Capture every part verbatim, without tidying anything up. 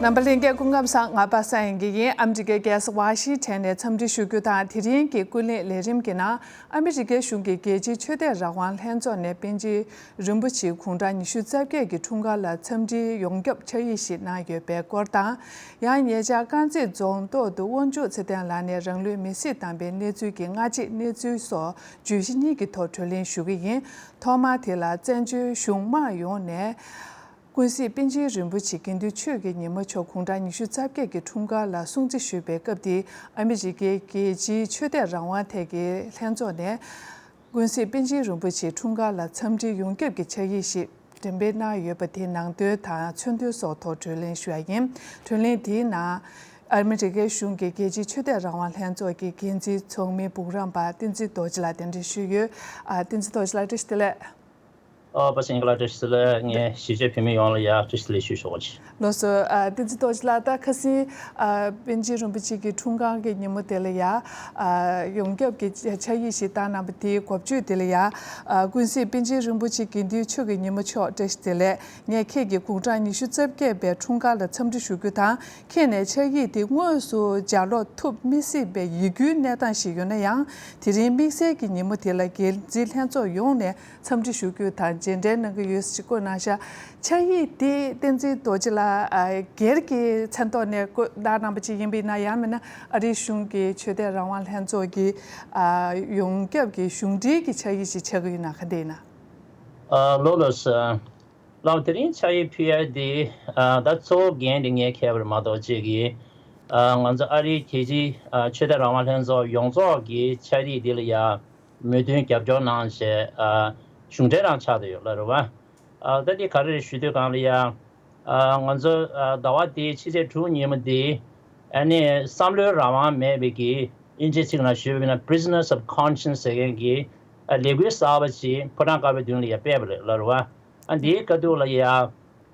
རྣམ་པ་ལྷན་རྒྱས་སྐུ་ཁམས་བཟང་། ང་པ་སངས་དབྱངས་སྐྱིད་ཡིན། ཨ་མི་རི་ཀའི་རྒྱལ་ས་ཝ་ཤིང་ཊོན་ནས་འཚམས་འདྲི་ཞུ་རྒྱུ་དང་། དེ་རིང་གི་ཀུན་གླེང་ལས་རིམ་གྱི་ནང་ཨ་མི་རི་ཀའི་གཞུང་གི་རྒྱལ་སྤྱིའི་ཆོས་དད་རང་དབང་ལྷན་ཚོགས་ནས་པཎ་ཆེན་རིན་པོ་ཆེའི་དགུང་གྲངས་ཉི་ཤུ་རྩ་བརྒྱད་ཀྱི་འཁྲུངས་སྐར་ལ་འཚམས་འདྲིའི་ཡོངས་ཁྱབ་ཕྱག་ཡིག་ཞིག་གནང་ཡོད་པའི་སྐོར་དང་། ཡང་ཉེ་ཆར་དཀར་མཛེས་རྫོང་ཐོག་ཏུ་དབོན་ཆོས་ཚེ་བརྟན་ལགས་ནས་རང་ལུས་མེར་སྲེག་བཏང་པའི་གནས་ཚུལ་གྱི་སྔ་རྗེས་གནས་ཚུལ་སོགས་བརྗོད་གཞི་གཉིས་ཀྱི་ཐོག་གྲོས་གླེང་ཞུ་གི་ཡིན། ཐོག་མར་དེ་ལ་བཙན་བྱོལ་གཞུང་དམངས་ཡོངས་ནས། ཀུན་གཟིགས་པཎ་ཆེན་རིན་པོ་ཆེ་དགེ་འདུན་ཆོས་ཀྱི་ཉི་མ་མཆོག་དགུང་གྲངས་ཉི་ཤུ་རྩ་བརྒྱད་ཀྱི་འཁྲུངས་སྐར་ལ་སྲུང་བརྩི་ཞུས་པའི་སྐབས་དེ། ཨ་མི་རི་ཀའི་རྒྱལ་སྤྱིའི་ཆོས་དད་རང་དབང་ཐད་ཀྱི་ལྷན་ཚོགས་ནས། ཀུན་གཟིགས་པཎ་ཆེན་རིན་པོ་ཆེའི་འཁྲུངས་སྐར་ལ་འཚམས་འདྲི་ཡོངས་ཁྱབ་ཀྱི་ཕྱག་ཡིག་ཞིག་འགྲེམས་སྤེལ་གནང་ཡོད་པ་དེའི་ནང་དོན་དང་མཚོན་དོན་སོགས་ཐོག་གྲོས་གླེང་ཞུ་ཡ་ཡིན། གྲོས་གླེང་དེའི་ནང་། ཨ་མི་རི་ཀའི་གཞུང་གི་རྒྱལ་སྤྱིའི་ཆོས་དད་རང་དབང་ལྷན་ཚོགས་ཀྱི་འགན་འཛིན་ཚོགས་མི་འབུམ་རམས་པ་བསྟན་འཛིན་རྡོ་རྗེ་ལགས་གདན་འདྲེན་ཞུས་ཡོད། ཨ། བསྟན་འཛིན་རྡོ་རྗེ་ལགས་བཀྲ་ཤིས་བདེ་ལེགས། ཨོ། པ་སངས་ལགས་བཀྲ་ཤིས་བདེ་ལེགས། ངས་གཞིས་བྱེས་བོད་མི་ཡོངས་ལ་ཡ་བཀྲ་ཤིས་བདེ་ལེགས་ཞུ་ཆོག་པ་བྱེད། ལགས་སོ། ཨ། བསྟན་འཛིན་རྡོ་རྗེ་ལགས། ད་ཁ་སང་། ཨ། པཎ་ཆེན་རིན་པོ་ཆེ་གི་འཁྲུངས་སྐར་གྱི་ཉིན་མོ་དེ་ལ་ཡ། ཨ། ཡོངས་ཁྱབ་ཀྱི་ཕྱག་ཡིག་ཞིག་བཏང་གནང་བ་དེའི་འགོ་བརྗོད་དེ་ལ་ཡ། ཨ། ཀུན་གཟིགས་པཎ་ཆེན་རིན་པོ་ཆེ་དགེ་འདུན་ཆོས་ཀྱི་ཉི་མ་མཆོག་བཀྲ་ཤིས་བདེ་ལེགས། ངས་ཁྱེད་ཀྱི་དགུང་གྲངས་ཉི་ཤུ་རྩ་བརྒྱད་པའི་འཁྲུངས་སྐར་ལ་འཚམས་འདྲི་ཞུ་རྒྱུ་དང་། ཁྱེད་ནས་ཕྱག་ཡིག་དེ་དངོས་སུ་ལྗགས་ཀློག་ཐུབ་མི་སྲིད་པའི་ཡིད་སྐྱོའི་གནས་སྟངས་ཤིག་ཡོད་ན་ཡང་། དེ་རིང་དམིགས་བསལ་གྱི་ཉིན་མོ་དེ་ལ་འགན་འཛིན་ལྷན་ཚོགས་ཡོངས་ནས་འཚམས་འདྲི་ཞུ་རྒྱུ་དང་རྗེས་དྲན་གནང་གི་ཡོད་ཅེས་བཀོད་གནང་ཤག་ཕྱག་ཡིག་དེ་བསྟན་འཛིན་རྡོ་རྗེ་ལགས། ཨ། སྒེར་གྱི་མཚན་ཐོག་ནས་བཀོད་གནང་གནང་པ་ཅིག་ཡིན་པ་ཡིན་ན། ཡང་མིན་ན་ཨ་རིའི་གཞུང་གི་ཆོས་དད་རང་དབང་ལྷན་ཚོགས་ཀྱི། ཨ། ཡོངས་ཁྱབ་ཀྱི་གཞུང་འབྲེལ་གྱི་ཕྱག་ཡིག་ཅིག་ཆགས་ཀྱི་ཡོད་ན། ག་འདྲ་ཡིན་ན། ཨ། ལགས་ལགས་སོ། ལགས། དེ་རིང་ཕྱག་ཡིག་ཕུལ་ཡ་དེ། ཨ། ད་གཙོ་བོ་འགན་དེ་ངས་འཁྱེར་བ་རེད་མ་གཏོགས། གཅིག་གིས། ཨ། ང་ཚོ་ཨ་རིའི་རྒྱལ་སྤྱིའི། ཨ། ཆོས་དད་རང་དབང་ལྷན་ཚོགས་ཡོངས་རྫོགས་ཀྱི་ཕྱག་ཡིག་འདི་ལ་ཡ་མོས་མཐུན་རྒྱབ་སྐྱོར་གནང་བྱས། ཨ། གཞུང་འབྲེལ་རང་ཆགས་བསྡད་ཡོད་ལ་རེད་བ། ཨ། ད་འདི་ག་རེ་རེད་ཞུ་དུས་སྒང་ལ་ཡ། ཨ། ང་ཚོ། ཨ། ཟླ་བ་འདིའི་ཕྱི་ཚེས་དྲུག་ཉིན་མོ་འདི། ཨ་ནི་བསམ་བློའི་རང་དབང་མེད་པའི་གི། དབྱིན་ཇིའི་ཚིག་ནང་ཞུས་པ་ཡིན་ན་prisoners of conscience ཟེར་མཁན་གྱི། ཨ། ལས་འགུལ་གསར་པ་ཅིག་ཕོ་བྲང་དཀར་པོའི་མདུན་ལ་ཡ་སྤེལ་བ་རེད་ལ་རེད་བ། ཨ། འདིའི་བཀའ་བསྡུར་ལ་ཡ།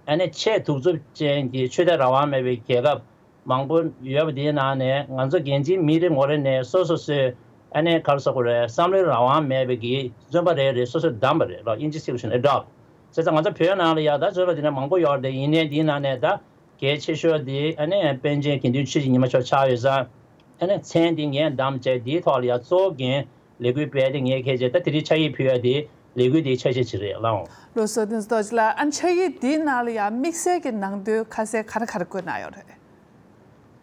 ཨ་ནི་ཆེས་གདུག་རྩུབ་ཅན་གྱི་ཆོས་དད་རང་དབང་མེད་པའི་རྒྱལ་ཁབ་མང་པོ་ཡོད་པ་དེའི་ནང་ནས། ང་ཚོ་འགན་འཛིན་མི་རེ་ངོ་རེ་ནས་སོ་སོ་སོས། ཨ་ནི་ག་རེ་ཟེར་དགོས་རེད། བསམ་བློའི་རང་དབང་མེད་པའི་གི་བཙོན་པ་རེ་རེ་སོ་སོས་བདམས་པ་རེད་ལ། དབྱིན་ཇི་ཚིག་ལ་ཞུས་ན་adopt། བྱས་ཙང་ང་ཚོ་བོད་ནང་ལ་ཡ་ད་བཙོན་པ་དེ་འདྲ་མང་པོ་ཡོད་རེད། ཡིན་ནའི་འདིའི་ནང་ནས་ད་གལ་ཆེ་ཤོས་དེ། ཨ་ནི་པཎ་ཆེན་དགེ་འདུན་ཆོས་ཀྱི་ཉི་མ་མཆོག་ཆགས་ཡོད་ཙང་། ཨ་ནི་མཚན་དེ་ངས་བདམས་བྱས། དེའི་ཐོག་ལ་ཡ་གཙོ་བོ་འགན་ལས་འགུལ་སྤེལ་དེ་ངས་འཁྱེར་བྱས། ད་དེ་རིང་ཕྱག་ཡིག་ཕུལ་ཡ་དེ་ལས་འགུལ་དེའི་ཆ་ཤས་ཅིག་རེད་ལགས། ལགས་སོ། བསྟན་འཛིན་རྡོ་རྗེ་ལགས། ཨ་ནི་ཕྱག་ཡིག་འདིའི་ནང་ལ་ཡ་དམིགས་བསལ་གྱི་ནང་དོན་ཁ་གསལ་ག་རེ་ག་རེ་བཀོད་གནང་ཡོད་རེད།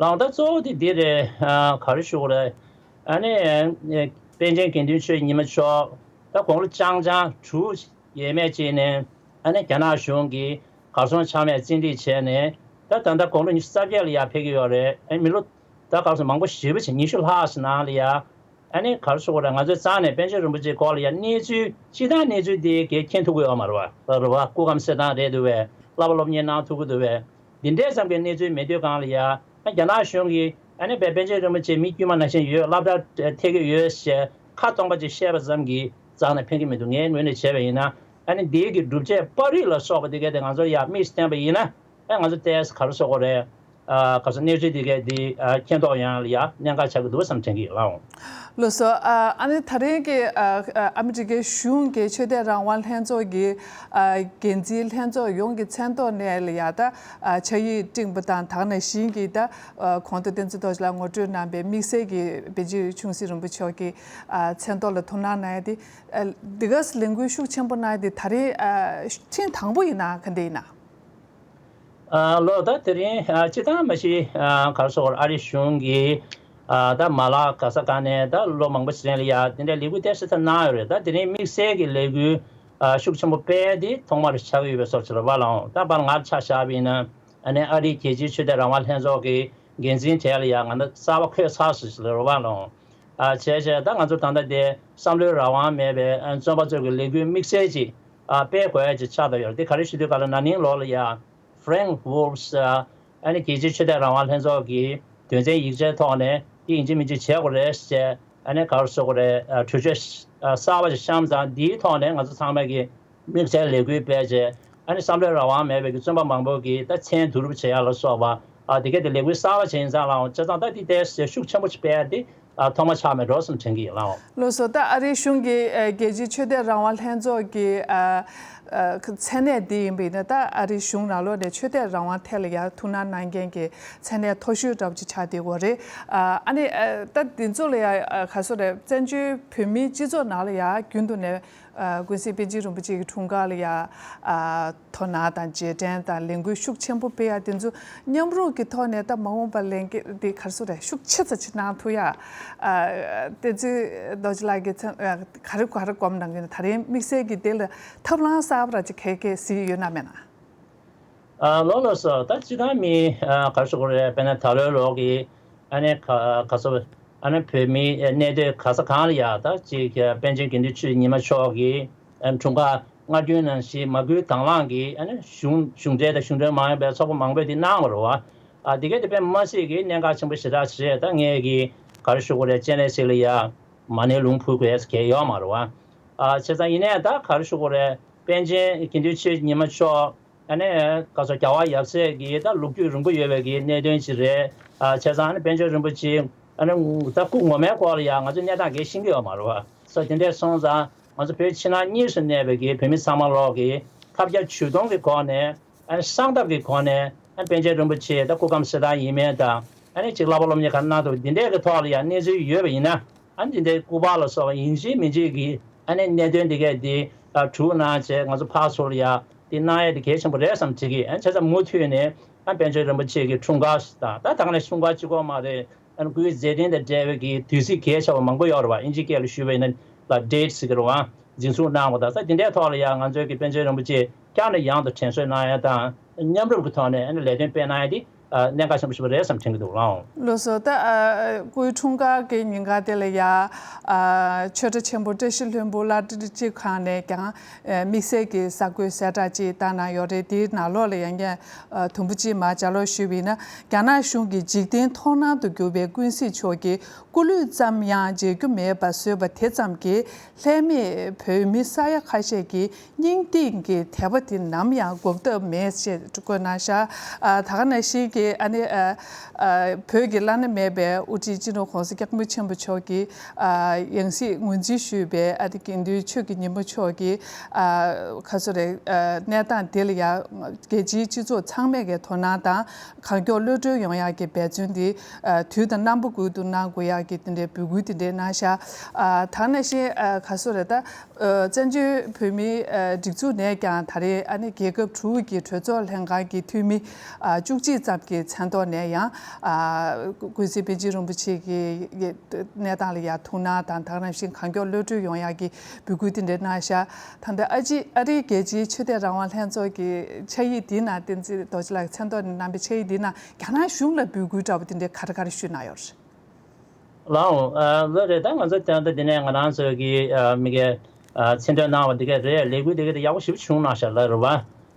ལགས། ད་གཙོ་བོ་དེ་འདི་རེད། ཨ། ག་རེ་ཞུ་དགོས་རེད། ཨ་ནི་པཎ་ཆེན་དགེ་འདུན་ཆོས་ཀྱི་ཉི་མ་མཆོག་ད་དགུང་ལོ་རྐྱང་རྐྱང་དྲུག་ཡས་མས་ཅིག་ནས། ཨ་ནི་རྒྱ་ནག་གཞུང་གིས་གར་སོང་ཆ་མེད་བཙན་ཁྲིད་བྱས་ནས། ད་ད་ལྟ་དགུང་ལོ་ཉི་ཤུ་རྩ་བརྒྱད་ལ་ཡར་ཕེབས་ཀྱི་ཡོད་རེད། ཨ་ནི་མི་ལོ་ད་གར་སོང་མང་པོ་ཞེ་པོ་ཅིག་ཉི་ཤུ་ལྷག་ཙམ་ནང་ལ་ཡ། ཨ་ནི་ག་རེ་ཞུ་དགོས་རེད། ང་ཚོའི་རྩ་ནས་པཎ་ཆེན་རིན་པོ་ཆེའི་སྐོར་ལ་ཡ་གནས་ཚུལ་སྤྱིར་བཏང་གནས་ཚུལ་དེ་གས་མཁྱེན་ཐུབ་ཀྱི་ཡོད་མ་རེད་བ། རེད་བ། སྐུ་ཁམས་གསལ་ཐང་རེད་འདུག་བས། བསླབ་པ་སློབ་གཉེར་གནང་ཐུབ་ཀྱི་འདུག་བས། འདི་འདྲའི་ཙམ་གྱི་གནས་ཚུལ་མེད་དུས་སྒང་ལ་ཡ། ཨ། རྒྱ་ནག་གཞུང་གིས་ཨ་ནི་པཎ་ཆེན་རིན་པོ་ཆེ་མི་དཀྱུས་མ་ནང་བཞིན་ཡོད། སློབ་གྲྭ་ཐེག་གི་ཡོད་ཞེས་ཁ་སྟོང་པ་ཅིག་བཤད་པ་ཙམ་གྱིས་རྩ་ནས་ཕན་གྱི་མི་འདུག་ངའི་ངོས་ནས་བྱས་པ་ཡིན་ན། ཨ་ནི་འདིའི་གི་སྒྲུབ་བྱེད་པར་རིས་ལ་སོགས་པ་འདི་གས་དེ་ང་ཚོ་ཡ་དམིགས་སུ་བསྟན་པ་ཡིན་ན། ཨ། ང་ཚོ་ཏོག་ཙམ་ག་རེ་ཟེར་དགོས་རེད། ཨ། ག་ཚོད་གནས་ཚུལ་འདི་གས་འདི། ཨ། མཁྱེན་རྟོགས་ཡོང་ཡ་ལ་ཡ་གནད་འགག་ཆགས་ཀྱི་འདུག་བསམ་དྲན་གྱི་ལགས། ལགས་སོ། ཨ། ཨ་ནི་ད་རེས་ཀྱི། ཨ། ཨ་མི་རི་ཀའི་གཞུང་གི་ཆོས་དད་རང་དབང་ལྷན་ཚོགས་ཀྱི། ཨ། འགན་འཛིན་ལྷན་ཚོགས་ཡོངས་ཀྱི་མཚན་ཐོག་ནས་ལ་ཡ་ད། ཨ། ཕྱག་ཡིག་སྤྲིངས་པ་དང་། ད་ག་ནང་བཞིན་གྱི་ད། ཨ། གོང་དུ་བསྟན་འཛིན་རྡོ་རྗེ་ལགས་ངོ་སྤྲོད་གནང་པའི་དམིགས་བསལ་གྱི་པཎ་ཆེན་ཆུང་སྲིད་རིན་པོ་ཆེ་གི། ཨ། མཚན་ཐོག་ལ་ཐུགས་སྣང་གནང་ཡ་དེ། ཨ། འདི་ག་ལས་འགུལ་ཤུགས་ཆེན་པོ་གནང་ཡ་དེ་ད་རེས། ཨ། ཐེངས་དང་པོ་ཡིན་ན་ག་འདྲ་ཡིན་ན། ཨ། ལགས། ད་དེ་རིང་། ཨ། སྤྱིར་བཏང་མ་གཞི། ཨ། ག་རེ་ཟེར་དགོས་རེད། ཨ་རིའི་གཞུང་གིས། ཨ། ད་མ་ལག་ག་ས་ག་ནས་ད་ལོ་མང་པོ་ཞིག་རིང་ལ་ཡ་དེ་འདྲའི་ལས་འགུལ་ཏོག་ཙམ་གནང་ཡོད་རེད། ད་དེ་རིང་དམིགས་བསལ་གྱི་ལས་འགུལ། ཨ། ཤུགས་ཆེན་པོ་སྤེལ་ཏེ་ཐོག་མར་ཆགས་ཡོད་པའི་བཟོ་ཞིག་རེད་པ་ལགས། ད་པར་ང་ཆ་བཞག་པ་ཡིན་ན། ཨ་ནི་ཨ་རིའི་རྒྱལ་སྤྱིའི་ཆོས་དད་རང་དབང་ལྷན་ཚོགས་ཀྱི་འགན་འཛིན་གྲས་ལ་ཡ་ང་ད་གསར་པ་འཁོད་ཚར་ཟེར་ཞིག་རེད་པ་ལགས། ཨ། བྱས་བྱས་ད་ང་ཚོ་ད་ལྟ་དེ་བསམ་བློའི་རང་དབང་མེད་པའི། ཨ། བཙོན་པ་ཚོ་གི་ལས་འགུལ་དམིགས་བསལ་ཅིག་ཨ། སྤེལ་དགོས་ཡ་ཅིག་ཆགས་བསྡད་ཡོད་རེད། དེ་ག་རེ་ཞུ་དུས་ག་ལ་ན་ནིང་ལོ་ལ་ཡ། Frank Wolf's། ཨ། ཨ་ནི་རྒྱལ་སྤྱིའི་ཆོས་དད་རང་དབང་ལྷན་ཚོགས་ཀྱི་དོན་ཚན་ཡིག་ཆའི་ཐོག་ནས་འདི་ཡིན་གཅིག་མིན་གཅིག་བྱེད་དགོས་རེད་ཟེར། ཨ་ནི་ག་རེ་ཟེར་དགོས་རེད། ཨ། གྲོས་ཆོད། ཨ། གསར་པ་ཞིག་བཤམས་ཙང་། འདིའི་ཐོག་ནས་ང་ཚོ་ཚང་མས་ཀྱི་དམིགས་བསལ་ལས་འགུལ་སྤེལ་བྱས། ཨ་ནི་བསམ་བློའི་རང་དབང་མེད་པའི་གི་བཙོན་པ་མང་པོ་གི་ད་མཚན་བསྡུ་རུབ་བྱེད་ཡ་ལ་སོགས་པ། ཨ། དེ་གས་དེ་ལས་འགུལ་གསར་པ་བྱས་ཡིན་ཙང་ལའང་། བྱས་ཙང་ད་འདི་ཏོག་ཙམ་ཤུགས་ཆེན་པོ་ཞིག་སྤེལ་ཏེ། ཨ་ཐོག་མ་ཆགས་མེད་འགྲོ་བསམ་དྲན་གྱི་ཡོད་ལགས། ལགས་སོ། ད་ཨ་རིའི་གཞུང་གི་ཨ་རྒྱལ་སྤྱིའི་ཆོས་དད་རང་དབང་ལྷན་ཚོགས་ཀྱི་ཨ་ཨ་མཚན་གནས་འདི་ཡིན་པ་ཡིན་ན། ད་ཨ་རིའི་གཞུང་ནང་ལོགས་ནས་ཆོས་དད་རང་དབང་ཐད་ལ་ཡང་ཐུགས་སྣང་གནང་མཁན་གྱི་མཚན་གནས་མཐོ་ཤོས་འདྲ་པོ་ཅིག་ཆགས་བསྡད་ཡོད་རེད། ཨ་ཨ་ནི་ཨ་ད་འདི་ཚོ་ལ་ཡང་ཨ་ག་ཚོད་རེད། བཙན་བྱོལ་བོད་མིའི་སྤྱི་ཚོགས་ནང་ལ་ཡང་རྒྱུན་དུ་ནས་ཨ་ཀུན་གཟིགས་པཎ་ཆེན་རིན་པོ་ཆེ་གི་འཁྲུངས་སྐར་ལ་ཡང་ཨ་དོ་སྣང་དང་རྗེས་དྲན་དང་ལས་འགུལ་ཤུགས་ཆེན་པོ་སྤེལ་ཡ་དེ་ཚོ་མཉམ་རུབ་ཀྱི་ཐོག་ནས། ད་མ་འོངས་པར་ལས་འགུལ་འདི་ག་རེ་ཟེར་རེད། ཤུགས་ཆེ་ཙམ་ཅིག་གནང་ཐུབ་ཡ། ཨ་བསྟན་འཛིན་རྡོ་རྗེ་ལགས་ཀྱིས་མཚན་ཨ་ག་རེ་ག་རེ་སྒོམ་གནང་གི་ཡོད་ན། ད་རིང་དམིགས་བསལ་གྱི་དེ་ལ་ཐབས་ལམ་གསར་པ་ར་ཅིག་ག་གེ་གཟིགས་ཡོད་ན་མེད་ན། ཨ་ལགས་ལགས་སོ། ད་སྤྱིར་བཏང་མི་ཨ་ག་རེ་ཞུ་དགོས་རེད། དཔེར་ན་ད་ལོའི་ལོ་གི་ཨ་ནི་ག་ག་ཚོད་ཨ་ནི་བོད་མི་གནས་སྡོད་ག་ས་གང་ལ་ཡ་ད་ཅིག་པཎ་ཆེན་དགེ་འདུན་ཆོས་ཀྱི་ཉི་མ་མཆོག་གི་ཨ་འཁྲུངས་སྐར་སྔ་རྒྱུན་ནང་བཞིན་མ་སྐུལ་དང་བླངས་ཀྱིས་ཨ་ནི་གཞུང་གཞུང་འབྲེལ་དང་གཞུང་འབྲེལ་མ་ཡིན་པའི་ཚོགས་པ་མང་པོས་དེ་གནང་བ་རེད་བ། ཨ་དེ་གས་དེ་དཔེ་མ་སྲིད་ཀྱི་གནད་འགག་ཆེན་པོ་ཞེ་དྲག་ཅིག་རེད། ད་ངས་ཀྱི་ག་རེ་ཞུ་དགོས་རེད། སྤྱན་རས་གཟིགས་ལ་ཡ་མ་ཎི་ལུང་ཕུལ་དགོས་གལ་ཡོད་མ་རེད་བ། ཨ་བྱས་ཙང་ཡིན་ནའི་ད་ག་རེ་ཞུ་དགོས་རེད། པཎ་ཆེན་དགེ་འདུན་ཆོས་ཀྱི་ཉི་མ་མཆོག་ཨ་ནི་ག་ཚོད་རྒྱལ་བ་ཡབ་སྲས་ཀྱི་ད་ལོ་རྒྱུས་རིང་པོ་ཡོད་པའི་གི་གནད་དོན་ཅིག་རེད། ཨ་བྱས་ཙང་ཨ་ནི་པཎ་ཆེན་རིན་པོ་ཆེ་ཨ་ནི་ད་སྐུ་ངོ་མའི་སྐོར་ལ་ཡང་ང་ཚོས་གནས་སྟངས་གང་ཤེས་ཀྱི་ཡོད་མ་རེད་བ། སོ་དེ་འདྲས་སོང་ཙང་ང་ཚོ་བོད་ཕྱི་ནང་གཉིས་སུ་གནས་པའི་གི་བོད་མི་ཚང་མ་ལོག་གི་ཐབས་བརྒྱ་ཇུས་སྟོང་གི་སྒོ་ནས་ཨ་ནི་གསང་ཐབས་ཀྱི་སྒོ་ནས་ཨ་ནི་པཎ་ཆེན་རིན་པོ་ཆེ་ད་སྐུ་ཁམས་གསལ་ཐང་ཡིན་མིན་དང་། ཨ་ནི་ཅིག་བསླབ་པ་སློབ་གཉེར་ག་གནང་ཐུབ་འདི་འདྲས་ཀྱི་ཐོག་ལ་ཡང་གནས་ཚུལ་ཡོད་པ་ཡིན་ན། ཨ་ནི་འདི་འདྲའི་སྐུ་པར་ལ་སོགས་པ་ཡིན་གཅིག་མིན་གཅིག་གི་ཨ་ནི་གནད་དོན་འདི་གས་འདི་ཨ་གྲུབ་གནང་བྱས་ང་ཚོ་ཕར་ཚུར་ལ་ཡ་འདི་གནང་ཡས་འདི་གལ་ཆེན་པོ་རེད་བསམ་བྱེད་ཀྱི། ཨ་ནི་བྱས་ཙང་མུ་མཐུད་ནས་ཨ་པཎ་ཆེན་རིན་པོ་ཆེ་གི་འཁྲུངས་སྐར་དང་། ད་ད་ག་ནས་འཁྲུངས་སྐར་གཅིག་པོ་མ་རེད། ཨ་ནི་སྐུའི་མཛད་འཕྲིན་དང་འབྲེལ་བའི་གི་དུས་ཚིགས་གལ་ཆེ་བ་མང་པོ་ཡོད་རེད་བ། ཨིན་ཇིའི་སྐད་ལ་ཞུས་པ་ཡིན་ན་ལ་date་ཟེར་གི་རེད་བ། འཛིན་བཟུང་གནང་བ་དང་། ད་འདི་འདྲའི་ཐོག་ལ་ཡང་ང་ཚོའི་གི་པཎ་ཆེན་རིན་པོ་ཆེ་བསྐྱར་ནས་ཡང་དུ་དྲན་གསོ་གནང་ཡ་དང་། མཉམ་རུབ་ཀྱི་ཐོག་ནས་ཨ་ནི་ལས་དོན་སྤེལ་གནང་ཡ་འདི་ཨ་གནད་འགག་ཆེན་པོ་ཞིག་རེད་བསམ་དྲན་གྱི་འདུག་ལགས། ལགས་སོ། ད་ཨ་སྐུའི་འཁྲུངས་སྐར་གྱི་ཉིན་ཀ་དེ་ལ་ཡ་ཨ་ཆོས་གྲྭ་ཆེན་པོ་བཀྲ་ཤིས་ལྷུན་པོ་བླ་སྤྲུལ་སྤྱི་ཁང་ནས་ཀྱང་ཨ་དམིགས་བསལ་གྱི་གསར་འགོད་གསལ་བསྒྲགས་ཅིག་བཏང་གནང་ཡོད་རེད། དེའི་ནང་ལོགས་ལ་ཡང་ཡང་ཨ་དུམ་བུ་གཅིག་མར་ལྗགས་ཀློག་ཞུས་པ་ཡིན་ན། རྒྱ་ནག་གཞུང་གིས་འཇིག་རྟེན་མཐོང་སྣང་དུ་གྱུར་པའི་ཀུན་གཟིགས་མཆོག་གི་སྐུ་ལུས་ཙམ་ཡང་མཇལ་རྒྱུ་མེད་པ་བཟོས་པ་དེ་ཙམ་གྱིས། ལྷད་མེད་བོད་མི་ས་ཡ་ཁ་ཤས་ཀྱི་སྙིང་གཏིང་གི་དད་པ་དེ་ནམ་ཡང་འགོག་ཐབས་མེད་ཅེས་བཀོད་གནང་ཤག་ཨ་ད་ག་ནང་བཞིན་གྱི་ཨ་ནི་ཨ་ཨ་བོད་ཀྱི་བླ་ན་མེད་པའི་དབུ་ཁྲིད་སྤྱི་ནོར་༸གོང་ས་༸སྐྱབས་མགོན་ཆེན་པོ་མཆོག་གི་ཨ་ཡང་སྲིད་ངོས་འཛིན་ཞུས་པའི་ཨ་ནི་དགེ་འདུན་ཆོས་ཀྱི་ཉི་མ་མཆོག་གི་ཨ་ག་ཚོད་རེད། ཨ་གནས་སྟངས་དེ་ལ་ཡང་རྒྱལ་སྤྱིའི་སྤྱི་ཚོགས་ཚང་མས་ཀྱི་དོ་སྣང་དང་། གང་མགྱོགས་གློད་གྲོལ་ཡོང་ཡག་གི་འབད་བརྩོན་དེ་ཨ་དུས་དང་རྣམ་པ་ཀུན་ཏུ་གནང་དགོས་ཡག་གི་དེ་འདྲའི་འབོད་སྐུལ་དེ་འདྲའི་གནང་ཤག་ཨ་ད་ག་ནང་བཞིན་ཨ་ག་ཚོད་རེད། ད་ཨ་བཙན་བྱོལ་བོད་མིའི་ཨ་སྒྲིག་འཛུགས་ནས་ཀྱང་ད་རེས་ཨ་ནི་རྒྱལ་ཁབ་དྲུག་གི་གྲོས་ཚོགས་ལྷན་ཁང་གི་འཐུས་མི་ཨ་བཅུ་གཅིག་ཙམ་གྱི་མཚན་ཐོག་ནས་ཡང་ཨ་ཀུན་གཟིགས་པཎ་ཆེན་རིན་པོ་ཆེ་གི་གནས་སྟངས་ལ་ཡང་ཐུགས་སྣང་དང་། ད་ག་ནང་བཞིན་གང་མགྱོགས་གློད་གྲོལ་ཡོང་ཡག་གི་འབོད་སྐུལ་དེ་འདྲ་གནང་ཤག་ད་ལྟ་ཨ་ཅི་ཨ་རིའི་རྒྱལ་སྤྱིའི་ཆོས་དད་རང་དབང་ལྷན་ཚོགས་ཀྱི་ཕྱག་ཡིག་འདི་ནང་བསྟན་འཛིན་རྡོ་རྗེ་ལགས་ཀྱི་མཚན་ཐོག་ནས་གནང་བའི་ཕྱག་ཡིག་འདི་ནང་རྒྱ་ནག་གཞུང་ལ་འབོད་སྐུལ་འདྲ་པོ་དེ་འདྲའི་ག་རེ་ག་རེ་ཞུས་གནང་ཡོད་རེད། ལགས་འོང་། ཨ་ལགས་རེད། ད་ང་ཚོ་ད་ལྟ་འདི་ནས་ང་རང་ཚོ་གི་ཨ་མི་གའི་ཨ་མཚན་ཐོ་གནང་བ་འདི་ག་རེད། ལས་འགུལ་འདི་ག་དེ་ཡག་པོ་ཞེ་པོ་བྱུང་གནང་ཤག་ལབ་རེད་བ།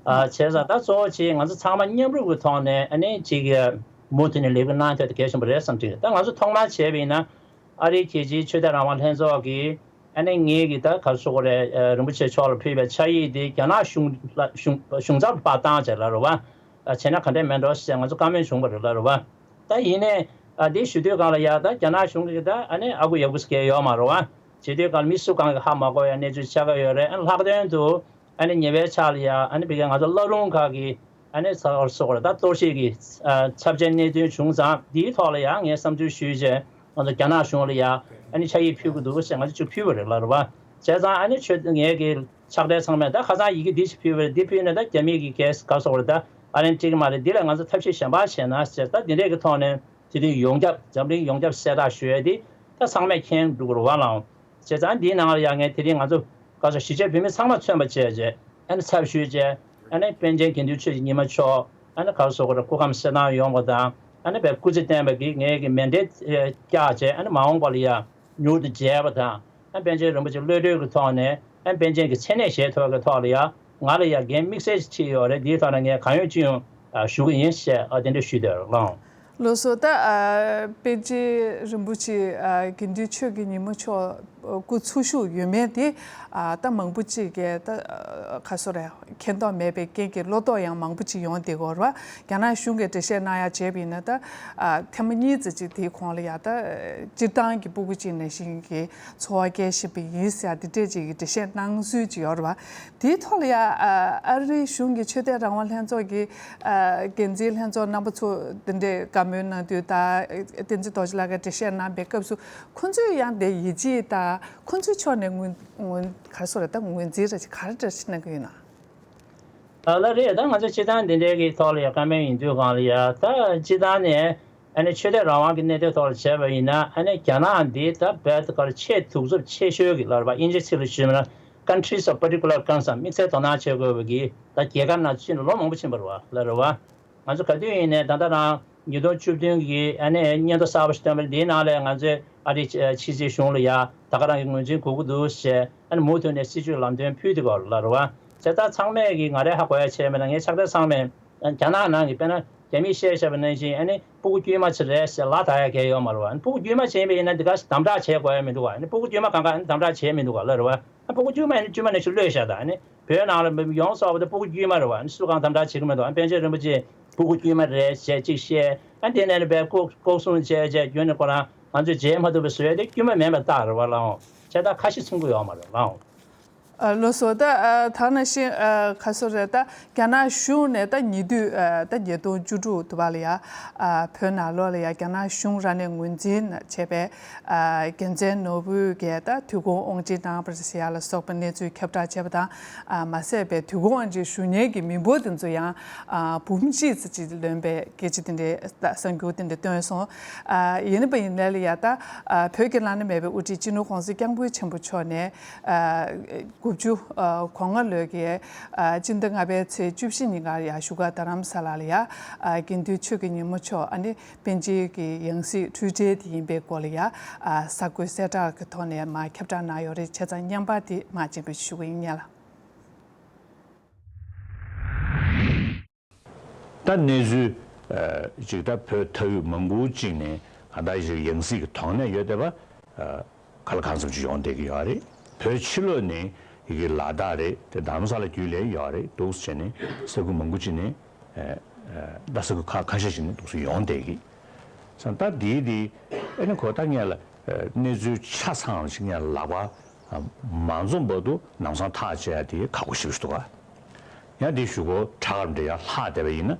ཨ་བྱས་ཙང་ད་གཙོ་བོ་ཆེ་ང་ཚོ་ཚང་མ་མཉམ་རུབ་ཀྱི་ཐོག་ནས་ཨ་ནི་ཅིག་གི་མུ་མཐུད་ནས་ལས་འགུལ་གནང་ཐུབ་དེ་གལ་ཆེན་པོ་རེད་བསམ་གྱི་འདུག་ད་ང་ཚོ་ཐོག་མར་བྱས་པ་ཡིན་ན། ཨ་རིའི་རྒྱལ་སྤྱིའི་ཆོས་དད་རང་དབང་ལྷན་ཚོགས་ཀྱིས་ཨ་ནི་ངེད་ཀྱི་ད་ག་རེ་ཟེར་དགོས་རེད། ཨ་རིན་པོ་ཆེ་མཆོག་ལ་ཕུལ་བའི་ཕྱག་ཡིག་འདི་རྒྱ་ནག་གཞུང་ལ་གཞུང་གཞུང་ཚབ་ལ་ཕར་བཏང་བྱས་ལབ་རེད་བ། ཨ་བྱས་ན་ག་འདྲས་མེད་འགྲོ་ཟེར་ང་ཚོ་བཀའ་མོལ་བྱུང་བ་རེད་ལབ་རེད་བ། ད་ཡིན་ནའི་ཨ་འདི་ཞུ་དུས་སྒང་ལ་ཡ་ད་རྒྱ་ནག་གཞུང་གིས་ད་ཨ་ནི་ཨ་ཁུ་ཡ་ཁུ་ཟེར་མཁན་ཡོད་མ་རེད་བ། བྱེད་དུས་སྒང་ལ་མི་སུ་གང་གིས་ཧ་མ་གོ་ཡ་གནས་ཚུལ་ཆགས་ཀྱི་ཡོད་རེད། ཨ་ནི་ལྷག་དོན་དུ་ཨ་ནི་ཉེ་བའི་ཆར་ལ་ཡ་ཨ་ནི་ཕ་གིའི་ང་ཚོ་བླ་རུང་ཁག་གི་ཨ་ནི་ས་གར་སོགས་རེད། ད་གཏོར་བཤིག་གི་ཨ་ཚབས་ཆེན་གནད་དོན་བྱུང་ཙང་། འདིའི་ཐོག་ལ་ཡང་ངས་བསམ་ཚུལ་ཞུས་རྗེས་ང་ཚོ་རྒྱ་ནག་གཞུང་ལ་ཡང་ཨ་ནི་ཕྱག་ཡིག་ཕུལ་གྱི་འདུག་ཟེར་ང་ཚོ་ཅིག་ཕུལ་བ་རེད་ལབ་རེད་བ། བྱས་ཙང་ཨ་ནི་ཆོས་ངས་ཀྱི་ཕྱག་སྦྲེལ་ཚང་མས་ད་ཁ་སང་ཡི་གེ་འདི་ཞིག་ཕུལ་བ་རེད། འདི་ཕུལ་ནས་ད་རྒྱ་མི་གི་གས་ག་སོགས་རེད། ད་ཨ་ནི་འགྲིག་གི་མ་རེད། འདི་ལ་ང་ཚོ་ཐབས་ཤེས་གཞན་པ་བྱས་ན་ཟེར། ད་འདི་འདྲས་ཀྱི་ཐོག་ནས་དེ་རིང་ཡོངས་ཁྱབ་འཛམ་གླིང་ཡོངས་ཁྱབ་གསལ་བསྒྲགས་ཞུ་ཡས་འདི་ད་ཚང་མས་མཁྱེན་འགྲོ་གི་རེད་བ་ལགས། བྱས་ཙང་འདིའི་ནང་ལ་ཡང་ངས་དེ་རིང་ང་ཚོ་ག་ཚོད་གཞིས་བྱེས་བོད་མི་ཚང་མ་མཚོན་པ་བྱས་རྗེས་ཨ་ནི་ཚབ་ཞུས་རྗེས་ཨ་ནི་པཎ་ཆེན་དགེ་འདུན་ཆོས་ཀྱི་ཉི་མ་མཆོག་ཨ་ནི་ག་རེ་ཟེར་དགོས་རེད། སྐུ་ཁམས་གསལ་ཐང་ཡོང་བ་དང་། ཨ་ནི་བའི་སྐུ་ཚེ་བརྟན་པ་གི་ངས་ཀྱི་མཎྜལ་བཀྱག་བྱས། ཨ་ནི་མ་འོངས་པ་ལ་ཡང་མྱུར་དུ་མཇལ་བ་དང་། ཨ་པཎ་ཆེན་རིན་པོ་ཆེ་གློད་གྲོལ་གྱི་ཐོག་ནས་ཨ་པཎ་ཆེན་གྱི་མཚན་གནས་བཞེས་ཐུབ་པའི་ཐོག་ལ་ཡང་ང་ལ་ཡང་འགན་དམིགས་བསལ་ཞིག་ཕྱིན་ཡོད་རེད། འདིའི་ཐོག་ནས་ངས་གང་ཡོད་ཅི་ཡོང་ཞུ་གི་ཡིན་ཞེས་ཨ་དེ་འདྲ་ཞུས་དོན་ལགས། ལགས་སོ། ད་ཨ་པཎ་ཆེན་རིན་པོ་ཆེ་ཨ་དགེ་འདུན་ཆོས་ཀྱི་ཉི་མ་མཆོག་སྐུ་འཚོ་བཞུགས་ཡོད་མེད་དེ་ཨ་ད་མང་པོ་ཅིག་གིས་ད་ཨ་ག་ཚོད་རེད། མཁྱེན་རྟོགས་མེད་པའི་རྐྱེན་གྱིས་བློ་དོགས་ཡང་མང་པོ་ཅིག་ཡོང་བསྡད་ཀྱི་ཡོད་རེད་བ། རྒྱ་ནག་གཞུང་གིས་འགྲེལ་བཤད་གནང་ཡག་བྱས་པ་ཡིན་ན་ད། ཨ། ཐེངས་མ་གཉིས་ཙམ་ཅིག་དེའི་གོང་ལ་ཡ་ད། སྤྱིར་བཏང་གི་སྤུ་གུ་གཅིག་ནང་བཞིན་གྱི་འཚོ་བ་སྐྱེལ་བཞིན་པ་ཡིན་ཟེར་ཡ་འདི་འདྲས་ཅིག་གི་འགྲེལ་བཤད་གནང་སྲོལ་ཅིག་ཡོད་རེད་བ། དེའི་ཐོག་ལ་ཡ། ཨ། ཨ་རིའི་གཞུང་གི་ཆོས་དད་རང་དབང་ལྷན་ཚོགས་ཀྱི། ཨ། འགན་འཛིན་ལྷན་ཚོགས་རྣམ་པ་ཚོ་འདི་འདྲས་བཀའ་མོལ་གནང་དུས་ད། བསྟན་འཛིན་རྡོ་རྗེ་ལགས་ཀྱིས་འགྲེལ་བཤད་གནང་པའི་སྐབས་སུ་ཁོང་ཚོས་ཡང་དེ་ཡིད་ཆེས་དང་ཁོང་ཚོའི་ཕྱོགས་ནས་ངོས་ངོས་ག་རེ་ཟེར་རེད། ད་ངོས་འཛིན་རེད་ཅིག་ག་རེ་འདྲ་ཞིག་གནང་གི་ཡོད་ན། ཨ། ལགས་རེད། ད་ང་ཚོ་སྤྱིར་བཏང་འདི་འདྲའི་གི་ཐོག་ལ་ཡ་བཀའ་མོལ་ཡིན་དུས་སྒང་ལ་ཡ་ད་སྤྱིར་བཏང་ནས་ཨ་ནི་ཆོས་དད་རང་དབང་གི་གནད་དོན་ཐོག་ལ་བྱས་པ་ཡིན་ན་ཨ་ནི་རྒྱ་ནག་འདི་ད་བལ་དུ་གར་ཆེས་གདུག་རྩུབ་ཆེ་ཤོས་ཀྱི་ལབ་རེད་བ། དབྱིན་ཇིའི་ཚིག་ལ་ཞུས་ན་countries of particular concern དམིགས་བསལ་དོ་སྣང་བྱེད་དགོས་པ་གི་ད་རྒྱལ་ཁབ་ནང་ཕྱིན་ལོ་མང་པོ་ཕྱིན་པ་རེད་བ། ལགས་རེད་བ། ང་ཚོ་ག་དུས་ཡིན་ནའི་ད་ལྟ་རང་ཉིས་སྟོང་བཅུ་བདུན་གྱི་ཨ་ནི་སྙན་ཐོ་གསར་པ་ཞིག་བཏོན་པ་རེད། འདིའི་ནང་ལ་ང་ཚོས་ཨ་རིའི་ཕྱི་སྲིད་གཞུང་ལ་ཡ་ད་ག་རང་གི་ངོས་འཛིན་དགོས་ཀྱི་འདུག་ཞེས་ཨ་ནི་མུ་མཐུད་ནས་སྲིད་ཇུས་ལམ་སྟོན་ཕུལ་བསྡད་ཀྱི་ཡོད་རེད་ལབ་རེད་བ། བྱས་ཙང་ཚང་མས་ཀྱིས་ང་རས་ཧ་གོ་ཡ་བྱས་མེད་ན་ངའི་ཕྱག་དེབ་ཚང་མས་རྒྱ་ནག་ནང་གི་དཔེར་ན་རྒྱ་མིས་བཤད་བཞག་པ་ནང་བཞིན་ཨ་ནི་སྤུ་གུ་དཀྱུས་མ་ཅིག་རེད་ཟེར་ལབ་ད་ཡ་གལ་ཡོད་མ་རེད་བ། ཨ་ནི་སྤུ་གུ་དཀྱུས་མ་བྱས་པ་ཡིན་ན་འདི་ག་དམ་དྲག་བྱེད་དགོས་ཡ་མི་འདུག་བ། ཨ་ནི་སྤུ་གུ་དཀྱུས་མ་གང་ག་ཨ་ནི་དམ་དྲག་བྱེད་མི་འདུག་ག་ལབ་རེད་བ། ཨ་སྤུ་གུ་དཀྱུས་མ་ཡིན་ན་དཀྱུས་མ་ནང་བཞིན་གློད་བཞག་ད། ཨ་ནི་བོད་ནང་ལ་ཡོངས་སུ་རྫོགས་པ་དེ་སྤུ་གུ་དཀྱུས་མ་རེད་བ། ཨ་ནི་སུ་གང་དམ་དྲག་བྱེད་ཀྱི་མི་འདུག་ཨ་ནི་པཎ་ཆེན་རིན་པོ་ཆེས་སྤུ་གུ་དཀྱུས་མ་རེད་ཟེར་ཅིག་བཤད། ཨ་ནི་དེ་ནས་ནི་བས་ལྐོག་ལྐོག་སྲུང་བྱས་བྱས་རྒྱུན་ནས་ཁོ་རང་ང་ཚོས་བརྗེད་མ་ཐུབ་པའི་བཟོས་ཏེ་དཀྱུས་མ་མིན་པ་བཏགས་རེད་བ་ལགས་འོང་། བྱས་ད་ཁ་ཞེ་མཚུངས་ཀྱི་ཡོད་མ་རེད་ལགས་འོང་། ཨ། ལགས་སོ། ད། ཨ། ད་ག་ནང་བཞིན། ཨ། ག་ཚོད་རེད། ད་རྒྱ་ནག་གཞུང་ནས་ད་ཉེ་དུས། ཨ། ད་ཉིས་སྟོང་བཅུ་དྲུག་དུ་བ་ལ་ཡ། ཨ། བོད་ནང་ལོགས་ལ་ཡ་རྒྱ་ནག་གཞུང་རང་ནས་ངོས་འཛིན་བྱས་པའི། ཨ། རྒྱལ་མཚན་ནོར་བུ་གིས་ད་དུས་འཁོར་དབང་ཆེན་གནང་བ་ཞེས་ཡ་ལ་སོགས་པ་གནས་ཚུལ་ཁྱབ་བསྒྲགས་བྱས་པ་དང་། ཨ། མ་ཟད་པའི་དུས་འཁོར་དབང་ཆེན་ཞུ་མཁན་གྱི་མི་འབོར་དེ་ཚོ་ཡང་། ཨ། འབུམ་གཅིག་ཙམ་ཅིག་ལོན་པའི་སྐད་ཆ་དེ་འདྲའི་གསར་འགྱུར་དེ་འདྲ་བཏོན་སོང་། ཨ། ཡིན་པ་ཡིན་ནའི་ལ་ཡ་ད། ཨ། བོད་ཀྱི་བླ་ན་མེད་པའི་དབུ་ཁྲིད་སྤྱི་ནོར་༸གོང་ས་༸སྐྱབས་མགོན་ཆེན་པོ་མཆོག་ནས། ཨ། དགུ་བཅུ། ཨ། གོ་ལྔ་ལོའི་གི། ཨ། སྤྱི་ཟླ་ལྔ་པའི་ཚེས་བཅུ་བཞི་ཉིན་ཀར་ཡ་བཞུགས་སྒར་རྡ་རམ་ས་ལ་ལ་ཡ། ཨ། དགེ་འདུན་ཆོས་ཀྱི་ཉིན་མོ་མཆོག་ཨ་ནི་པཎ་ཆེན་གྱི་ཡང་སྲིད་འཁྲུལ་བྲལ་དེ་ཡིན་པའི་སྐོར་ལ་ཡ། ཨ། གསར་འགོད་གསལ་བསྒྲགས་ཀྱི་ཐོག་ནས་མར་ཁྱབ་བསྒྲགས་གནང་ཡོད་རེད། བྱས་ཙང་བརྙན་པར་དེ་མར་སྤྱན་འབུལ་ཞུ་གི་ཡིན་ལགས། ད་གནས་ཚུལ། ཨ། ཅིག་ད་བོད་མཐའ་དབུས་མང་པོ་ཅིག་ནས་གང་ལྟར་ཞིག་ཡང་སྲིད་ཀྱི་དོགས་གནད་ཡོད་བསྡད་པ། ཨ། ག་ལ་གང་འཚམ་ཅིག་ཡོང་བསྡད་ཀྱི་ཡོད་རེད། བོད་ཕྱི་ལོགས་ནས་ཡི་གེ་ལ་དྭགས་རེད་དེ་རྡ་རམ་ས་ལ་བརྒྱུད་ལས་ཡོད་རེད་འདུག་ཟེར་ནས་ས་ཁུལ་མང་པོ་ཅིག་ནས། ཨ། ད་ས་ཁུལ་ཁ་ཁ་ཤས་ཤིག་ནས་འདུག་སེ་ཡོང་བསྡད་ཀྱི། ས་ད་དེའི་དེ་ཨ་ནི་ཁོ་ད་ངས་ལ་གནས་ཚུལ་ཆ་ཚང་ཞིག་ངས་ལག་པ་མ་འཛོམས་བར་དུ་ལམ་སང་ཐག་བཅད་ཡ་དེ་ཁག་པོ་ཞེ་པོ་ཞིག་འདུག་ག་ཡང་དེ་གཞུག་གུ་དྲག་ག་འདྲ་ཡ་ལྷག་བསྡད་པ་ཡིན་ན་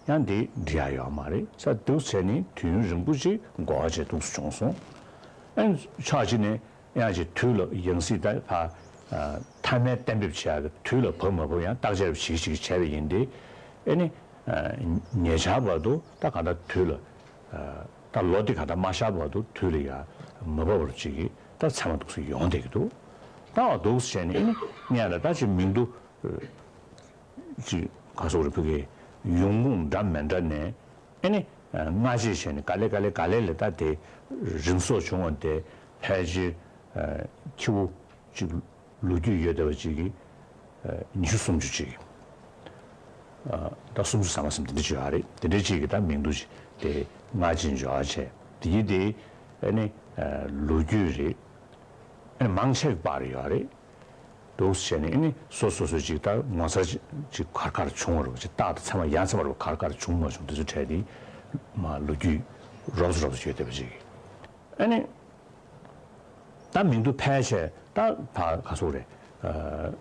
ཡང་དེ་འགྲིག་ཡ་ཡོད་མ་རེད། ས་འདུག་ཟེར་ནས་དུས་ཡུན་རིང་པོ་ཅིག་འགོར་བ་བྱས་འདུག་སེ་བྱུང་སོང་། ཨ་ནི་ཕྱོགས་གཅིག་ནས། ཡང་ཅིག་དུས་ལ་ཡང་སྲིད་ད་ཕ། ཨ། མཐའ་མའི་གཏན་འབེབས་བྱེད་ཡག་གི་དུས་ལ་བབས་མ་བབས་ཡང་བརྟག་དཔྱད་བྱེད་ཀྱི་བྱེད་ཀྱི་བྱས་པ་ཡིན་ཏེ། ཨ་ནི། ཨ། ཉེ་ཆར་བར་དུ་ད་གང་ལྟར་དུས་ལ། ཨ། ད་ལོ་འདི་གང་ལྟར་མ་ཤར་བར་དུ་དུས་ལ་ཡ་མ་བབས་པར་ཅིག་གི་ད་མཚན་མ་འདུག་སེ་ཡོང་བསྡད་ཀྱི་འདུག་ད་བ་འདུག་སེ་བྱས་ནས་ཨ་ནི་ངས་ལ་ད་ཅིག་མིང་དུ། ཅིག་ག་སོགས་རེ་ཕུལ་གི་ཡོང་ཁུངས་འདྲ་མི་འདྲ་ནས། ཨ་ནི། ཨ། སྔ་རྗེས་བྱས་ནས་ག་ལེ་ག་ལེ་ག་ལེ་ལ་ད་དེ་རིམ་གསོ་བྱུང་བ་དེ་ཕལ་ཆེར། ཨ། ཁྱེའུ་ཅིག་ལོ་རྒྱུས་ཡོད་བསྡད་པ་ཅིག་གིས། ཨ། ཉི་ཤུ་སུམ་ཅུ་ཅིག་ཨ། ད་སུམ་ཅུ་ཟ་མ་ཟིན་དེ་འདྲ་ཅིག་ཡོད་རེད། དེ་འདྲ་ཅིག་གིས་ད་མིང་དུ་ཅིག་དེ་སྔ་རྗེས་འཇོག་བྱས་དེ་ཡིན་དེ། ཨ་ནི། ཨ། ལོ་རྒྱུས་རེད། ཨ་ནི་མང་ཆེ་བ་པར་ཡོད་རེད། འདུག་སེ་བྱས་ནས་ཨ་ནི་སོ་སོ་སོ་ཅིག་ད་ངོ་མཚར་ཅིག་ག་རེ་ག་རེ་བྱུང་བ་རེད་པ་ཅིག་རྟག་ཏུ་ཚད་མ་ཡ་མཚན་པ་རེད་པ་ག་རེ་ག་རེ་བྱུང་མ་བྱུང་དེ་ཚོ་འཕྲད་དེ་མ་ལོ་རྒྱུས་རོབ་ཙམ་རོབ་ཙམ་ཡོད་བསྡད་པ་ཅིག་ཨ་ནི་ད་མིང་དུ་ཕལ་ཆེར་ད་ཕ་ག་སོགས་རེད། ཨ།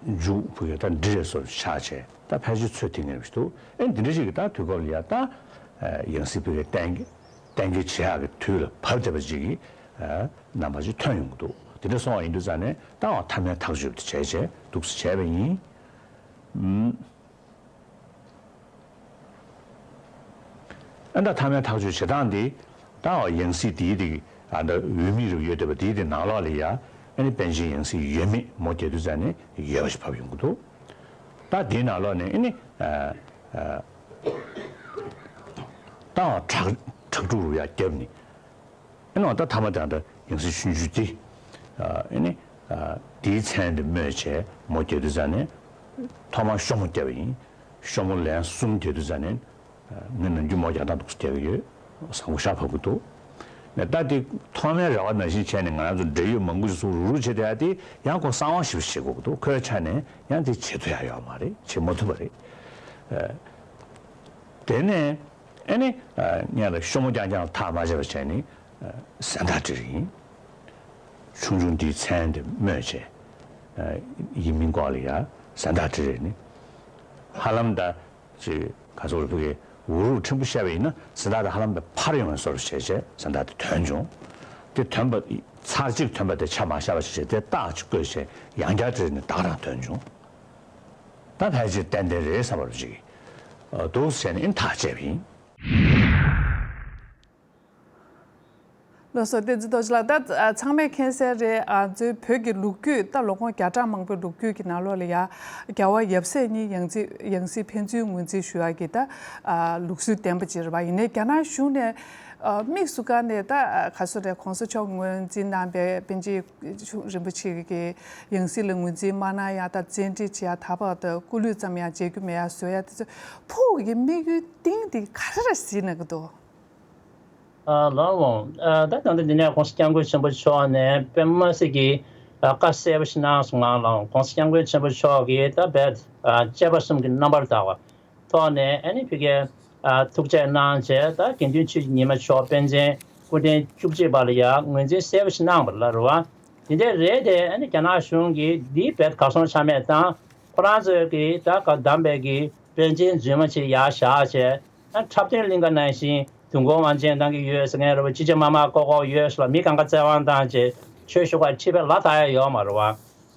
མཇུག་བུ་གས་ད་འབྲི་རེས་སོགས་ཆགས་བྱས་ད་ཕལ་ཆེར་ཚོད་ཐིག་ངེས་པ་ཞིག་འདུག་ཨེ་འདི་འདྲ་ཞིག་གི་ད་དུས་སྐབས་ལ་ཡ་ད་ཡང་སྲིད་བུ་གས་གཏན་གཏན་འཁེལ་བྱེད་ཡག་གི་དུས་ལ་བབས་བསྡད་པ་ཅིག་གི་རྣམ་པ་ཅིག་ཐོན་ཡོང་གི་འདུག་དེ་འདྲ་སོང་བ་ཡིན་དུས་ཙང་ནས་ད་འོ་མཐའ་མའི་ཐག་གཅོད་དེ་བྱས་བྱས་འདུག་སེ་བྱས་པ་ཡིན། ཨུམ། ཨ་ད་མཐའ་མའི་ཐག་གཅོད་བྱེད་སྟངས་འདི་ད་ཡང་སྲིད་འདིའི་རིགས་ཨ་ད་འོས་མི་རིགས་ཡོད་བསྡད་པ་འདིའི་རིགས་ནང་ལོགས་ལ་ཡ་ཨ་ནི་པཎ་ཆེན་ཡང་སྲིད་ཡོད་མེད་མོ་རྒྱག་དུས་ཙང་ནས་ཡོད་པ་ཞིག་བབས་ཡོང་གི་འདུག་ད་འདིའི་ནང་ལོགས་ནས་ཨ་ནི་ཨ་ཨ་ད་ཁྲག་ཁྲག་ཕྲུག་རུ་ཡ་བརྒྱབ་ནས། ཨེ་ནོ་ད་ཐ་མ་དེ་འདྲ་ཡང་སྲིད་ཆུང་ཆུང་དེ། ཨེ་ནི། དེའི་མཚན་དེ་སྨོས་བྱས་མོ་རྒྱག་དུས་ཙང་ནས། ཐོག་མར་ཤོག་མོ་བརྒྱབ་པ་ཡིན། ཤོག་མོ་ལན་གསུམ་རྒྱག་དུས་ཙང་ནས། ངས་ནམ་རྒྱུན་མོ་རྒྱག་སྟངས་འདུག་སེ་རྒྱག་གི་ཡོད། བཟང་པོ་ཤ་བབས་ཀྱི་འདུག་ནས་ད་དེ་ཐོག་མའི་རེ་བ་ནང་བཞིན་བྱས་ནས་ང་རང་ཚོ་འབྲེལ་ཡོད་མང་པོ་ཞིག་ཚུར་རུག་རུག་བྱེད་བསྡད་ཡ་དེ་ཡང་ཁོ་གསང་བ་ཞིག་བྱེད་དགོས་ཀྱི་འདུག་ཁོའི་ཆ་ནས་ཡང་དེ་བྱེད་ཐུབ་ཡ་ཡོད་མ་རེད། བྱེད་མ་ཐུབ་པ་རེད། ཨ། དེ་ནས་ཨ་ནི་ཨ་ངས་ལ་ཤོ་མོ་རྐྱང་རྐྱང་ཐག་མ་བཅད་པ་བྱས་ནས་ཨ་གཟེངས་རྟགས་སྤྲད་ཡིན། ཆུང་ཆུང་འདིའི་མཚན་དེ་སྨོས་བྱས། ཨ་ཡིན་མིན་སྐོར་ལ་ཡ་གཟེངས་རྟགས་སྤྲད་རེད་ནི། ཧ་ལམ་ད་ཅིག་ག་ཚོད་རེད། ཕ་གི་འུ་རུག་ཕྲན་བུ་བཤད་པ་ཡིན་ན་གཟེངས་རྟགས་དེ་ཧ་ལམ་དུ་འཕར་ཡོང་བའི་བཟོ་འདྲ་བྱས་བྱས་གཟེངས་རྟགས་དེ་ཐོན་བྱུང་། དེ་ཐོན་པ་ཚར་གཅིག་ཐོན་པ་དེ་ཆ་མ་བཞག་པ་བྱས་བྱས་དེ་རྟགས་ཅིག་བཀོད་བྱས་ཡང་བསྐྱར་དེ་ནས་ད་ག་རང་ཐོན་བྱུང་། ད་ཕལ་ཆེར་ཏན་ཏན་རེད་བསམ་པ་ཅིག་འདུག་ཟེར་ནས་ཐག་བཅད་པ་ཡིན། ལགས་སོ། བསྟན་འཛིན་རྡོ་རྗེ་ལགས། ད་ཚང་མས་མཁྱེན་གསལ་རེད། ང་ཚོའི་བོད་ཀྱི་ལོ་རྒྱུས་ད་ལོ་ངོ་བརྒྱ་ཕྲག་མང་པོའི་ལོ་རྒྱུས་ཀྱི་ནང་ལོགས་ལ་ཡ་རྒྱལ་བ་ཡབ་སྲས་གཉིས་ཡང་སྲིད་ཡང་སྲིད་ཕན་ཚུན་ངོས་འཛིན་ཞུ་ཡ་གི་ད་ལུགས་སྲོལ་ལྡན་པ་ཅིག་རེད་པ། ཡིན་ནའི་རྒྱ་ནག་གཞུང་ནས་དམིགས་སུ་བཀར་ནས་ད་ག་ཚོད་རེད། གོང་ས་མཆོག་ངོས་འཛིན་གནང་པའི་པཎ་ཆེན་རིན་པོ་ཆེ་གི་ཡང་སྲིད་ལ་ངོས་འཛིན་མ་གནང་ཡ་དང་བཙན་ཁྲིད་བྱེད་ཡ། ད་བར་དུ་སྐུ་ལུས་ཙམ་ཡང་མཇལ་རྒྱུ་མེད་ཡ་བཟོ་ཡ་དེ་ཚོ་ཕུགས་ཀྱི་དམིགས་ཡུལ་གཏིང་དེ་ག་རེ་རེད་གཟིགས་གནང་གི་འདུག་ཨ་ལགས་འོང་། ཨ་ད་ད་ལྟ་འདི་ནས་༸གོང་ས་༸སྐྱབས་མགོན་ཆེན་པོ་མཆོག་ནས་དཔེ་མ་སྲིད་ཀྱི་ཨ་བཀའ་གསལ་པོ་ཞིག་གནང་སོང་ང་། ལགས་འོང་། ༸གོང་ས་༸སྐྱབས་མགོན་ཆེན་པོ་མཆོག་གིས་ད་རྦད་ཨ་བཅས་པ་གསུམ་གྱི་རྣམ་པར་དག་པ་ཐོག་ནས་ཨ་ནི་ཕ་གིར་ཨ་ཐུགས་རྗེ་གནང་བྱས། ད་དགེ་འདུན་ཆོས་ཀྱི་ཉི་མ་མཆོག་པཎ་ཆེན་སྐུ་ཕྲེང་བཅུ་གཅིག་པ་ལ་ཡང་ངོས་འཛིན་གསལ་པོ་ཞིག་གནང་བ་ལ་རེད་པ། དེ་འདྲ་རེད་དེ། ཨ་ནི་རྒྱ་ནག་གཞུང་གིས་འདི་རྦད་གར་སོང་ཆ་མེད་བཏང་། ཁོ་རང་ཚོས་ཀྱིས་ད་ག་བདམས་པའི་གི་པཎ་ཆེན་རྫུན་མ་ཅིག་ཡར་བཞག་བྱས། ཨ་འཁྲབ་སྟོན་གླིང་ག་ནང་བཞིན་དུས་འཁོར་དབང་ཆེན་གནང་གི་ཡོད་ཟེར་མཁན་རེད་པ། ཅི་བྱེད་མ་མ་ལྐོག་ལྐོག་ཡོད་ཟེར་ལ་མི་གང་ག་བཙན་དབང་བཏང་བྱས་ཆོས་ཞུ་ག་ཁྲིད་པའི་ལ་ད་ཡ་ཡོད་མ་རེད་པ།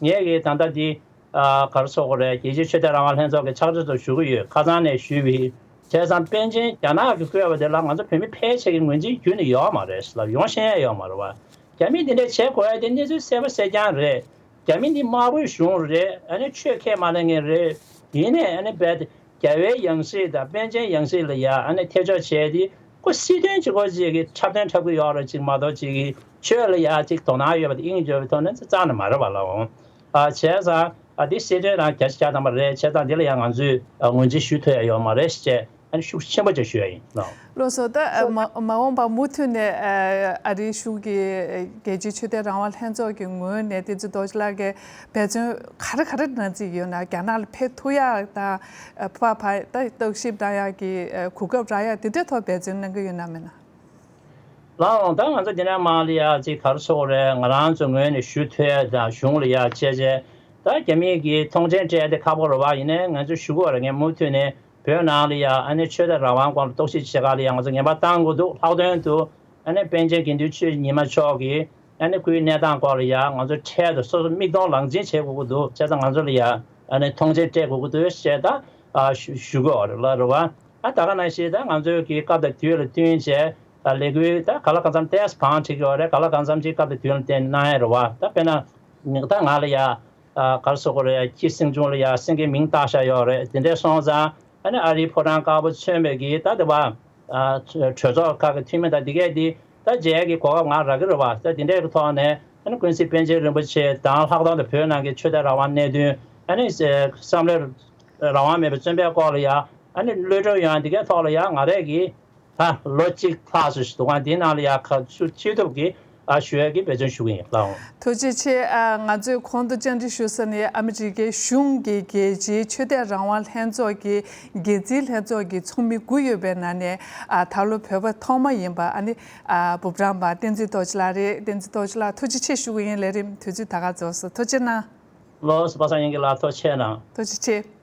ངས་ཀྱིས་ད་ལྟ་འདི་ཨ་ག་རེ་ཟེར་དགོས་རེད། རྒྱལ་སྤྱིའི་ཆོས་དད་རང་དབང་ལྷན་ཚོགས་ཀྱི་ཕྱག་སྦྲེལ་ཚོར་ཞུ་གི་ཡོད། ཁ་སང་ནས་ཞུས་པ་ཡིན། བྱས་ཙང་པཎ་ཆེན་རྒྱ་ནག་གིས་བསྐོས་པ་དེ་ལ་ང་ཚོ་བོད་མི་ཕལ་ཆེར་གྱི་ངོས་འཛིན་ཁྱོན་ནས་ཡོད་མ་རེད་ཟེར་ལ་ཡོང་ཤེས་ཡ་ཡོད་མ་རེད་པ། རྒྱ་མིས་འདི་འདྲ་བྱེད་དགོས་ཡ་དེ་གནས་ཚུལ་གསལ་པོ་གསལ་རྐྱང་རེད། རྒྱ་མི་འདི་དམར་པོའི་གཞུང་རེད། ཨ་ནི་ཆོས་ཁས་མ་ལེན་མཁན་རེད། ཡིན་ནའི་ཨ་ནི་རྦད་དེ་རྒྱལ་བའི་ཡང་སྲིད་དང་པཎ་ཆེན་ཡང་སྲིད་ལ་ཡ་ཨ་ནི་ཐེ་གཏོགས་བྱས་ཏེ་ཁོ་སྲིད་དོན་གཅིག་པོ་གཅིག་གི་འཁྲབ་སྟོན་འཁྲབ་གི་ཡོད་རེད་ཅིག་མ་གཏོགས་ཅིག་གི་ཆོས་ལ་ཡ་ཅིག་དོ་སྣང་ཡོད་པ་དེ་དབྱིངས་འགྱུར་བའི་ཐོག་ནས་རྩ་ནས་མ་རེད་པ། ལགས་འོང་། ཨ་བྱས་ཙང་ཨ་འདི་སྲིད་དོན་རང་བརྒྱ་ཆ་བརྒྱ་ཐམ་པ་རེད། བྱས་ཙང་འདི་ལ་ཡང་ང་ཚོས་ཨ་ངོས་འཛིན་ཞུ་ཐུབ་ཡ་ཡོད་མ་རེད་ཅེས་ཨ་ནི་ཤུགས་ཆེན་པོ་ཅིག་ཞུ་ཡ་ཡིན། ལགས་འོང་། ལགས་སོ། ད་ཨ་མ་མ་འོངས་པ་མུ་མཐུད་ནས་ཨ་ཨ་རིའི་གཞུང་གི་རྒྱལ་སྤྱིའི་ཆོས་དད་རང་དབང་ལྷན་ཚོགས་ཀྱི་ངོས་ནས་བསྟན་འཛིན་རྡོ་རྗེ་ལགས་ཀྱིས་འབད་བརྩོན་ག་རེ་ག་རེ་གནང་རྩིས་ཡོད་ན། རྒྱ་ནག་ལ་ཕེབས་ཐུབ་ཡག་དང་། ཨ་ཕར་ཕར་ད་བརྟག་ཞིབ་གནང་ཡག་གི་ཨ་གོ་སྐབས་རག་ཡག་དེ་འདྲའི་ཐོག་འབད་བརྩོན་གནང་གི་ཡོད་ན་མེད་ན། ལགས་འོང་། ད་ང་ཚོ་འདི་ནས་མར་ལ་ཡ་ཅིག་ག་རེ་ཟེར་དགོས་རེད། ང་རང་ཚོ་ངོས་ནས་ཞུ་ཐུབ་ཡ་དང་གཞུང་ལ་ཡ་བྱས་བྱས་ད་རྒྱ་མིས་ཀྱིས་མཐོང་མཆན་སྤྲད་དེ་ཁག་པོ་རེད་པ། ཡིན་ནའི་ང་ཚོ་ཞུ་དགོས་རེད། ངས་མུ་མཐུད་ནས་བོད་ནང་ལ་ཡ་ཨ་ནི་ཆོས་དད་རང་དབང་སྐོར་ལ་རྟོག་ཞིབ་བྱེད་ག་ལ་ཡ་ང་ཚོ་ངན་པ་བཏང་དགོས་འདུག་ལྷག་དོན་དུ་ཨ་ནི་པཎ་ཆེན་དགེ་འདུན་ཆོས་ཀྱི་ཉི་མ་མཆོག་གིས་ཨ་ནི་སྐུའི་གནས་སྟངས་སྐོར་ལ་ཡ་ང་ཚོ་འཕྲལ་དུ་སོ་སོ་མིག་མཐོང་ལག་ཟིན་བྱེད་དགོས་ཀྱི་འདུག་བྱས་ཙང་ང་ཚོ་ལ་ཡ་ཨ་ནི་མཐོང་མཆན་སྤྲད་དགོས་ཀྱི་འདུག་ཞེས་ད་ཨ་ཞུ་ཞུ་དགོས་རེད་ལ་རེད་བ། ཨ་ད་ག་ནང་བཞིན་ད་ང་ཚོའི་གི་སྐབས་དང་དུས་ལ་བསྟུན་བྱས་ད་ལས་འགུལ་ད་ག་ལ་གང་འཚམ་ཏོག་ཙམ་བང་བསྒྲིགས་ཡོད་རེད། ག་ལ་གང་འཚམ་ཅིག་སྐབས་དང་དུས་ལ་བརྟེན་གནང་ཡ་རེད་བ། ད་དཔེར་ན་ད་ང་ལ་ཡ་ཨ་ག་རེ་ཟེར་དགོས་རེད། ཁྱི་སེང་ཆུང་ལ་ཡ་སེང་གེའི་མིང་བཏགས་བཞག་ཡོད་རེད། དེ་འདྲས་སོང་ཙང་ཨ་ནི་ཨ་རིའི་ཕོ་བྲང་དཀར་པོ་མཚོན་པའི་གི་ད་དེ་བ་ཨ་གྲོས་ཚོགས་ཁག་གི་འཐུས་མི་དང་དེ་གས་དེ་ད་མཇལ་གྱི་གོ་སྐབས་ང་རག་གི་རེད་བ། ད་དེ་འདྲས་ཀྱི་ཐོག་ནས་ཨ་ནི་ཀུན་གཟིགས་པཎ་ཆེན་རིན་པོ་ཆེ་དང་ལྷག་དོན་དུ་བོད་ནང་གི་ཆོས་དད་རང་དབང་གནད་དོན། ཨ་ནི་བསམ་བློའི་རང་དབང་མེད་པའི་བཙོན་པའི་སྐོར་ལ་ཡ་ཨ་ནི་གློད་གྲོལ་ཡོང་དེ་གའི་ཐོག་ལ་ཡ་ང་རང་གིས་ད་ལོ་གཅིག་ལྷག་ཙམ་ཞིག་འདུག་ག་འདིའི་ནང་ལ་ཡ་ག་ཚོད་ཅི་ཐུབ་ཀྱིས་ཨ་ཞུ་ཡ་གི་འབད་བརྩོན་ཞུ་གི་ཡིན། ལགས་འོང་། ཐུགས་རྗེ་ཆེ། ཨ་ང་ཚོས་གོང་དུ་བཅར་འདྲི་ཞུ་ས་ནི་ཨ་མི་རི་ཀའི་གཞུང་གི་རྒྱལ་སྤྱིའི་ཆོས་དད་རང་དབང་ལྷན་ཚོགས་ཀྱི་འགན་འཛིན་ལྷན་ཚོགས་ཀྱི་ཚོགས་མི་དགུ་ཡོད་པའི་ནང་ནས་ཨ་ད་ལོ་བོད་པ་ཐོག་མ་ཡིན་པ་ཨ་ནི་ཨ་འབུམ་རམས་པ་བསྟན་འཛིན་རྡོ་རྗེ་ལགས་རེད། བསྟན་འཛིན་རྡོ་རྗེ་ལགས་ཐུགས་རྗེ་ཆེ་ཞུ་གི་ཡིན། ལས་རིམ་དུས་ཚོད་ད་ག་རྫོགས་སོང་། ཐུགས་རྗེ་གནང་། ལགས་སོ། པ་སངས་དབྱངས་སྐྱིད་ལགས་ཐུགས་རྗེ་གནང་། ཐུགས་རྗེ་ཆེ།